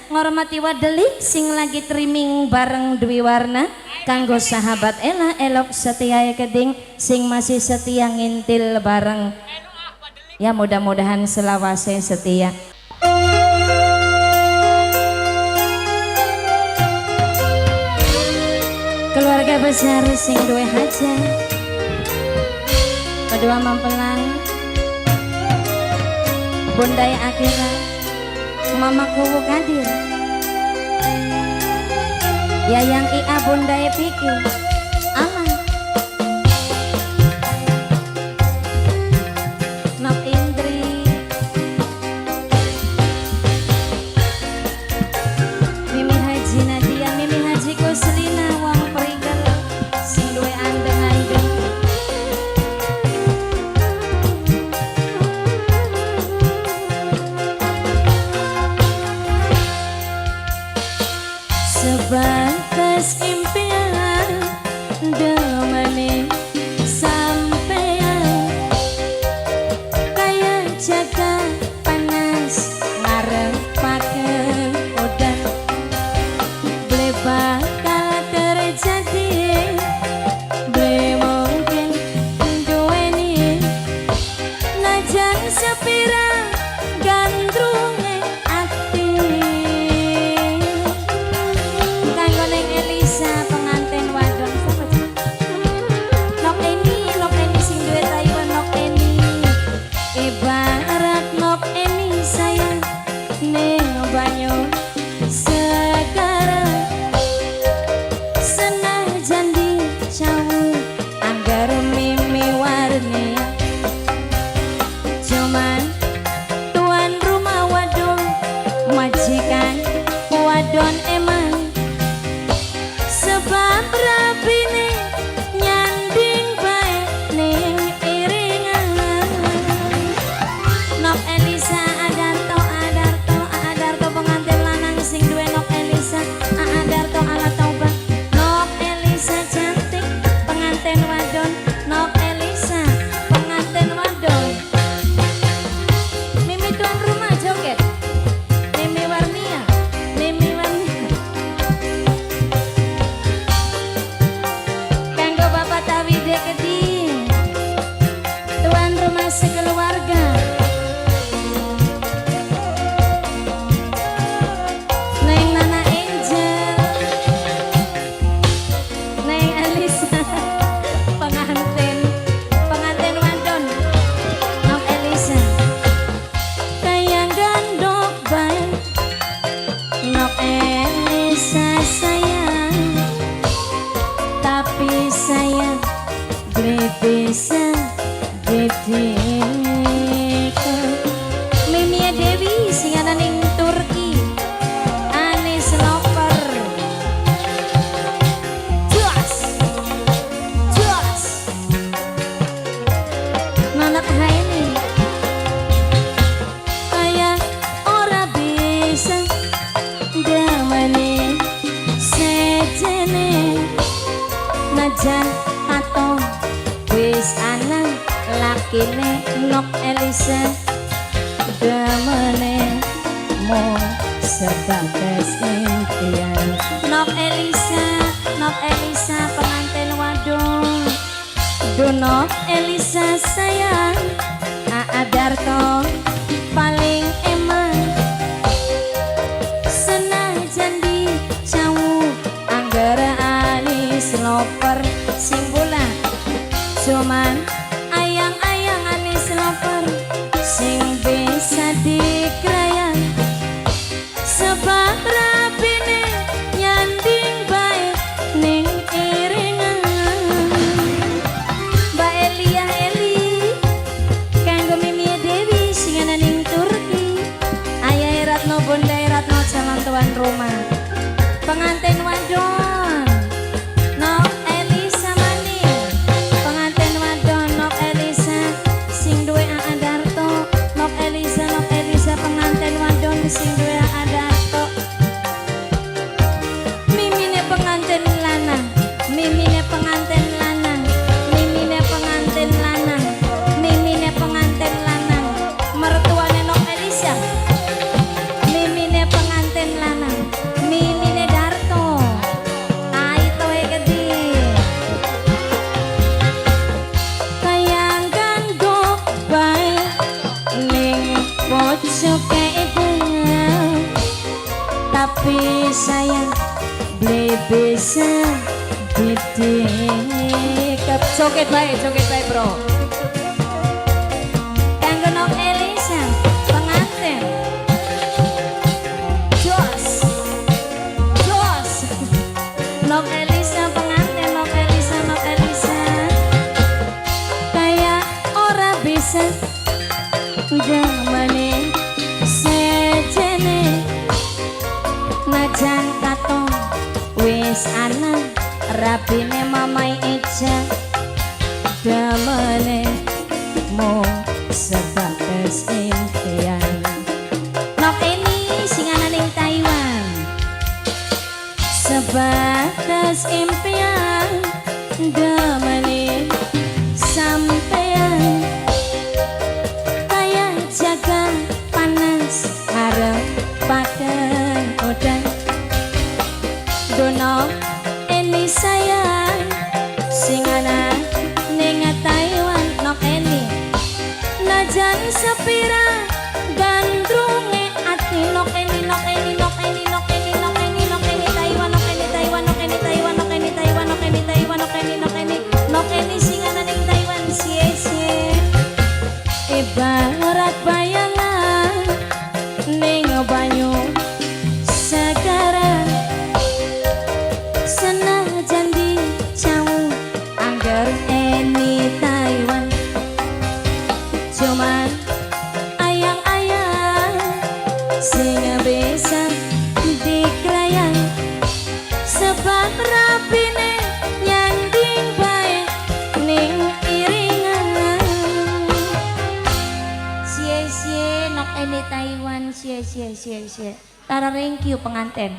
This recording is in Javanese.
Ngormati wadelik sing lagi trimming bareng Dwi Warna. Kanggo sahabat Ella elok setia keding sing masih setia ngintil bareng. Ya mudah-mudahan selawase setia. Keluarga besar sing duwe hajat, kedua mempelai, bundai akhirat, Mama Kuwu Kadir, Yayang Ia bundai Piki, Aman, Nok Indri, Mimi Haji Nadia, Mimi Haji Kuslina, wong Prigel, sing duwe andeng-andeng. Sebatas impian demene sampean, kaya jaga panas ngarepaken udan, ble bakal terjadi, ble mungkin duweni, najan sepira gandrunge ati. Kanggo Neng Elisa pengantin wadon sapa sih? Nok Eni, Nok Eni sing duwe Taiwan Nok Eni. Ibarat Nok Eni sayang ning banyu sekarang, senajan dicawu anggar mimi warni, cuman tuan rumah wadon, majikan wadon eman, sebab rabine nyanding bae ning iringan. Nok Elisa Adarto, Adarto, Adarto pengantin lanang sing duwe Nok Elisa, Adarto ala taubat. Nok Elisa cantik pengantin wadon, Nok Elisa pengantin wadon. Mimi tuan rumah joget, Mimi Warnia, Mimi Warnia. Kanggo Bapak Tawide Keding, tuan rumah sekeluarga. Neng Nana Angel, Neng Elisa, pengantin, pengantin wadon, Nok Elisa. Kaya gandok bae, Nok Elisa sayang, tapi sayang beli bisa ditikung. Mimia Dewi sing ana ning Turki, Anis Lover. Jos, jos. Nonak Haini kaya ora bisa damane sejene, najan katon wis ana lakine Nok Elisa, damane mung sebatas impian. Nok Elisa, Nok Elisa pengantin wadon, Duh Nok Elisa sayang, Aa Darto paling eman, senajan dicawu anggar anis loper sing bola, cuman ayang-ayang anis loper sing bisa dikrayang, sebab rabine nyanding bae ning iringan. Mbak Elia Eli kanggo Mimi Dewi sing ana ning Turki, Ayah Ratno, Bunda Ratno calon tuan rumah, pengantin wadon Nok Elisa maning, pengantin wadon Nok Elisa sing duwe Aa Darto. Nok Elisa, Nok Elisa pengantin wadon sing duwe Aa Darto. Mimine pengantin lanang, mimine pengantin lanang, mimine pengantin lanang, mimine pengantin lanang, mertuane Nok Elisa, mimine pengantin lanang. Tapi sayang beli bisa didikep. Joget bae, joget bae, bro. Kanggo Nok Elisa pengantin. Jos. Jos. Nok Elisa pengantin, Nok Elisa, Nok Elisa. Kayak ora bisa jamane sejene, najan katon wis ana rabine mamai eja, damane mung sebatas impian. Nok ini sing ana ning Taiwan, sebatas impian damane sampean, kaya jaga panas ngarepaken udan. Dono ini sayang sing ana ning Taiwan. Nok Eni, najan sepira gandrunge ati. Nok Eni, Nok Eni, Nok Eni, Nok Eni, Nok Eni, Nok Eni Taiwan, Nok Eni Taiwan, Nok Eni Taiwan, Nok Eni Taiwan, Nok Eni Taiwan, Nok Eni, Nok Eni, Nok Eni sing ana ning Taiwan. Sie sie ibarat bayangan ning banyu segara, senajan di jauh, angger Eni Taiwan cuman ayang-ayang sing bisa dikrayang, sebab rabine nyanding bae ning iringan. Sie sie Nok Eni Taiwan, sie sie sie sie. Tara, thank you pengantin.